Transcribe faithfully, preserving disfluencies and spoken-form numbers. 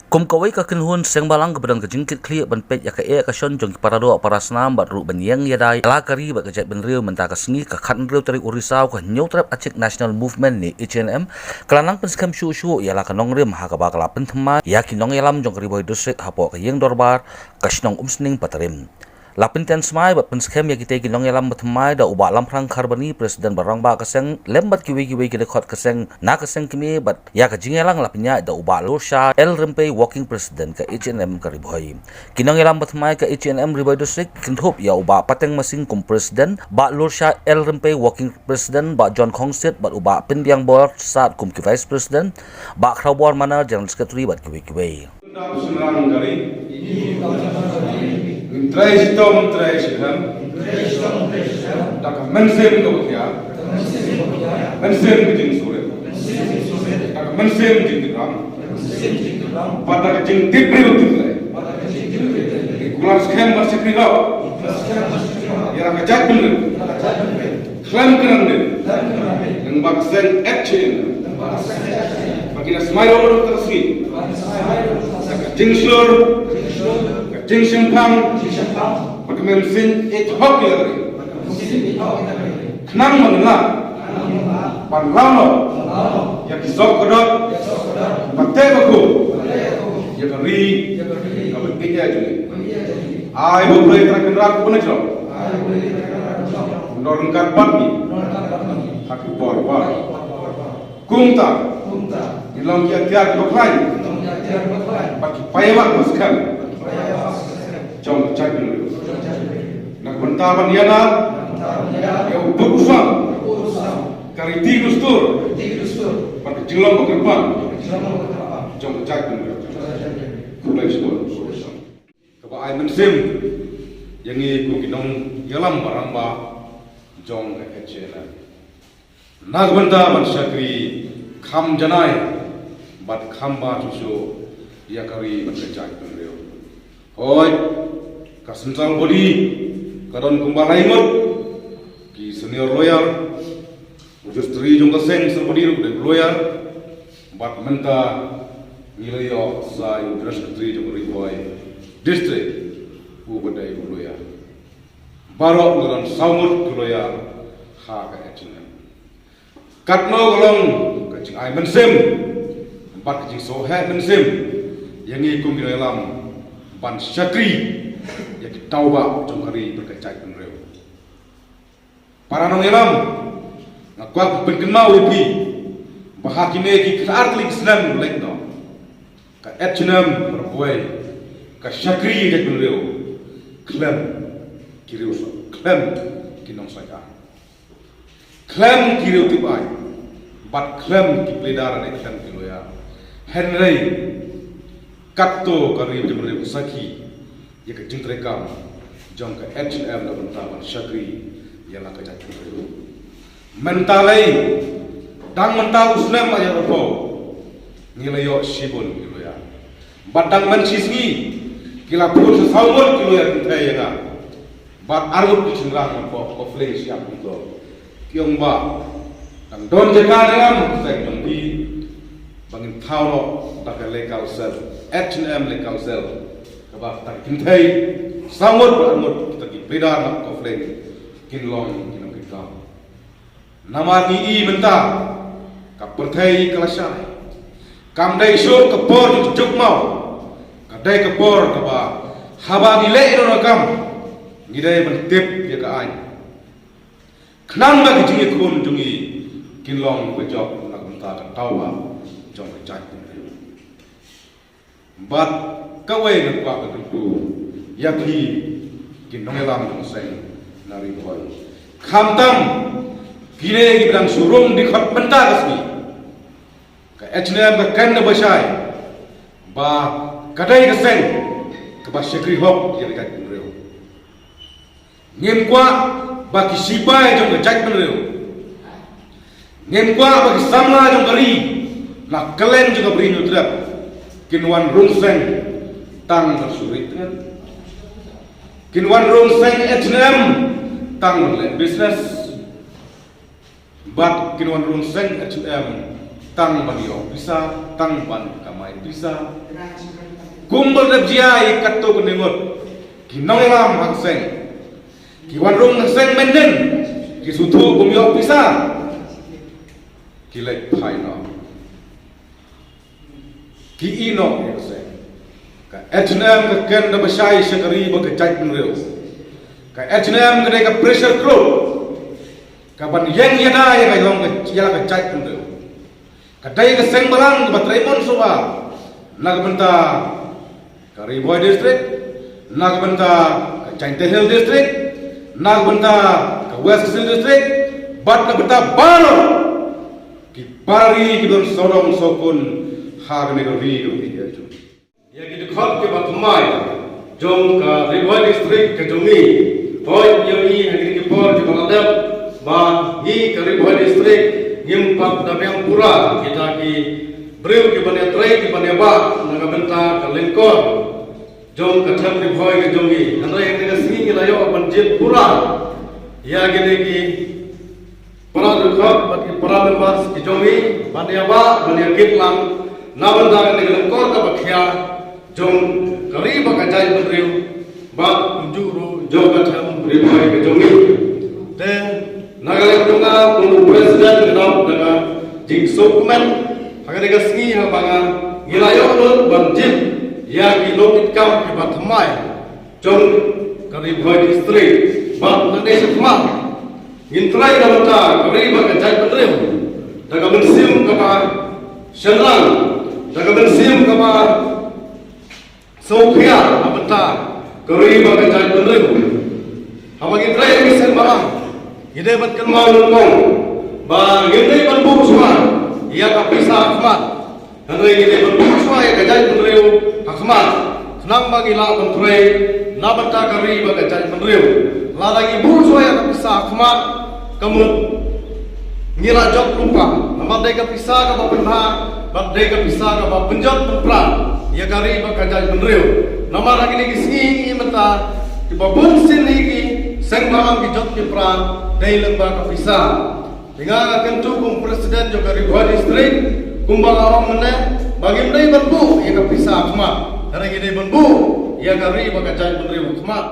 Kum kawei ka kynhun seng balang kaba don ka jingkitkhlieh ban peit ïa ka eh ka shon jong ki paradoh parasnam bad ruh ban ïeng ïadei la ka ri bad ka jaitbynriew, mynta ka sngi ka khathynriew tarik u Risaw ka Hynñiewtrep Achik National Movement ne H N M ka la nang pynskhem shuh shuh ïa la ka nongrim ha kaba ka la pynthymmai ïa ki nongïalam jong ka Ri Bhoi District hapoh ka ïing dorbar ka shnong Umsning Patarim. La pyntian smai bad pynskhem ïa kitei ki nongïalam bathymmai da u Bah Lamphrang Kharbani, President ba rangbah ka seng, lem bad kiwei kiwei ki dkhot ka seng na ka seng kmie, bad ïa ka jingïalang la pynïaid da u Bah Lurshah L Rympei, Working President ka H N M ka Ri Bhoi. Ki nongïalam bathymmai ka H N M Ri Bhoi District kynthup ïa u Bah Pateng Masing kum President, Bah Lurshah L Rympei, Working President, Bah John Khongsit bad u Bah Pynbiang Borsat kum ki Vice President, Bah Khrawbor Manar, General Secretary bad kiwei kiwei. Dap shynrang ka ri. Ngin trei shitom, ngin trei shihem. Da ka mynsiem kaba khia. Mynsiem ka jingsngewrit. Da ka mynsiem jingkyrpang. Bad da ka jingtip briew tip Blei. Ngi kular skhem ban shakri hok ïa la ka jaitbynriew. Khlem kynran dien. Lyngba ka seng H N M. Ba ki da smai ruh ruh ka sngi. Ka jingshlur. Ka jingshemphang. Ba ka mynsiem ïeit hok ïa ka ri. Khnang ba ngin lah ban lam noh ïa ki sok ka dok. Ba teh ba khum ïa ka ri. Kaba ïeit ïa jong ngi. Ai ba U Blei Trai Kynrad un ïa jong. Dor ryngkat bad ngi ha ki por baroh. Kumta ngin long ki atiar kiba khlaiñ bad ki paidbah kiba skhem jong ka jaitbynriew. Na ka bynta ban ïada ïa u buh u sam, ka riti ka dustur bad ka jinglong ba kyrpang jong ka jaitbynriew. Khublei shibun. Kaba ai mynsiem ïa ngi kum ki nongïalam ba rangbah jong ka H N M. Na ka bynta ban shakri kham janai bad kham bha shuh shuh ïa ka ri bad ka jaitbynriew. Hooid, ka central body ka don kumba lai ngut ki senior lawyer, u judge three jong ka seng central body ruh u dei u lawyer, bad mynta ngi la ïoh sa ïa u General Secretary jong ka Ri Bhoi District uba dei u lawyer. Baroh ngi don saw ngut ki lawyer ha ka H N M. Katno ka long ka jingai mynsiem bad ka jingsngewheh mynsiem ïa ngi kum ki nongïalam ban shakri ïa ki tawbah jong ka ri bad ka jaitbynriew. Para nongïalam, nga kwah ban pynkynmaw ïa phi ba ha kine ki khatar tylli ki snem ba la leit noh, ka H N M Ri Bhoi ka shakri ïa ka jaitbynriew khlem ki riewspah, khlem ki nongsaiñ aiñ, khlem ki riew tip aiñ bad khlem ki pleader ne khlem ki lawyer. Hynrei katto ka ri ka jaitbynriew ka sakhi ïa ka jingtreikam jong ka H N M na ka bynta ban shakri ïa la ka jaitbynriew. Mynta lei, dang mynta u snem arhajar arphew, ngi la ïoh shibun ki lawyer. Bad dang mynshisngi ki la phone sa saw ngut ki lawyer kynthei ïa nga. Bad arngut ki shynrang hapoh Khublei Shyiap Kynthei ki ong ba dang don jaka ne em ha ka seng jong phi ba ngin thaw noh da ka legal cell, H N M legal cell, kaba kita ki kynthei saw ngut bad arngut kita ki pleader na Khublei kin long ki nongkitkam. Namar ngi i mynta ka pyrthei ka la shai. Kam dei shuh ka por jong ka juk maw, ka dei ka por kaba haba ngi leh ïa kano ka kam ngi dei ban tip ïa ka aiñ, khnang ba ki jingïakhun jong ngi kin long ba jop na ka bynta ka tawbah jong ka jaitbynriew. Bad kawei nga kwah ban kyntu ïa phi ki nongïalam jong ka seng na Ri Bhoi, khamtam kine kiba dang shu rung dkhot mynta ka sngi. Ka H N M ka kren da ba shai ba ka dei ka seng kaba shakri hok ïa ka jaitbynriew. Ngim kwah ba ki shipai jong ka jaitbynriew, ngim kwah ba ki samla jong ka ri na kylleng jong ka Bri Hynñiewtrep kin wan rung seng tang ban shu ri tngen. Kin wan rung seng H N M tang ban leh business. Bad kin wan rung seng H N M Tang ban ïoh pisa, tang ban kamai pisa. Kumba la dep jia ïa katto katne ngut, ki nongïalam ha ka seng, ki wan rung ha ka seng mynhynnin, ki sngewthuh bym ïoh pisa, ki leit phai noh. Ki ïeh noh ïa ka seng. Ka H and M ka kren da ba shai sha ka ri bad ka jaitbynriew. Ka H and M ka dei ka pressure group kaban ïeng ïada ïa ka long ka, ïa la ka jaitbynriew. Ka dei ka seng balang kaba trei mon shuwa na ka bynta ka Ri Bhoi District, na ka bynta ka Jaintia Hills District, na ka bynta ka West Khasi Hills District, bad na ka bynta baroh ki para ri kiba don sawdong sawkun ha kane ka ri kaba ngi ïeit jong ngi. Ïa ki dkhot kiba thymmai jong ka Ri Bhoi District ka jong ngi, hooid, ïa ngi ha kine ki por kiba la dep ba ngi ka Ri Bhoi District ngim pat da biang pura kita ki briew kiban ïatrei kiban ïabah na ka bynta ka lyngkor jong ka them Ri Bhoi ka jong ngi. Hynrei ha kane ka sngi ngi la ïoh ban jied pura ïa kine ki para dkhot bad ki para members ki jong ngi ban ïabah ban ïakit lang na bynta kane ka lyngkor kaba khia jong ka ri bad ka jaitbynriew bad kumjuh ruh jong ka them Ri Bhoi ka jong ngi. Te na ka liang jong nga kum u president, nga dap da ka jingsngewkmen ha kane ka sngi haba nga, ngi la ïoh lut ban jied ïa ki nongkitkam kiba thymmai jong ka Ri Bhoi District bad nangne shakhmat ngin trei na bynta ka ri bad ka jaitbynriew da ka mynsiem kaba shynrang, da ka mynsiem kaba sngewkhia na bynta ka ri bad ka jaitbynriew. Haba ngi trei ha ki seng balang, ngi dei ban kynmaw nyngkong ba ngim dei ban buh shuwa ïa ka pisa ha khmat, hynrei ngi dei ban buh shuwa ïa ka jaitbynriew ha khmat khnang ba ngi lah ban trei na bynta ka ri bad ka jaitbynriew. Lada ngi buh shuwa ïa ka pisa ha khmat, ka mut ngi la jop lypa, namar dei ka pisa kaba pynbha bad dei ka pisa kaba pynjot pynpra ïa ka ri bad ka jaitbynriew. Namar ha kine ki sngi, ngi mynta kiba bun sien hi ki seng balang ki jot ki pra dei lyngba ka pisa. Te nga, nga kyntu kum president jong ka Ri Bhoi District, kumba nga ong mynne, ba ngim dei ban buh ïa ka pisa ha khmat, hynrei ngi dei ban buh ïa ka ri bad ka jaitbynriew ha khmat.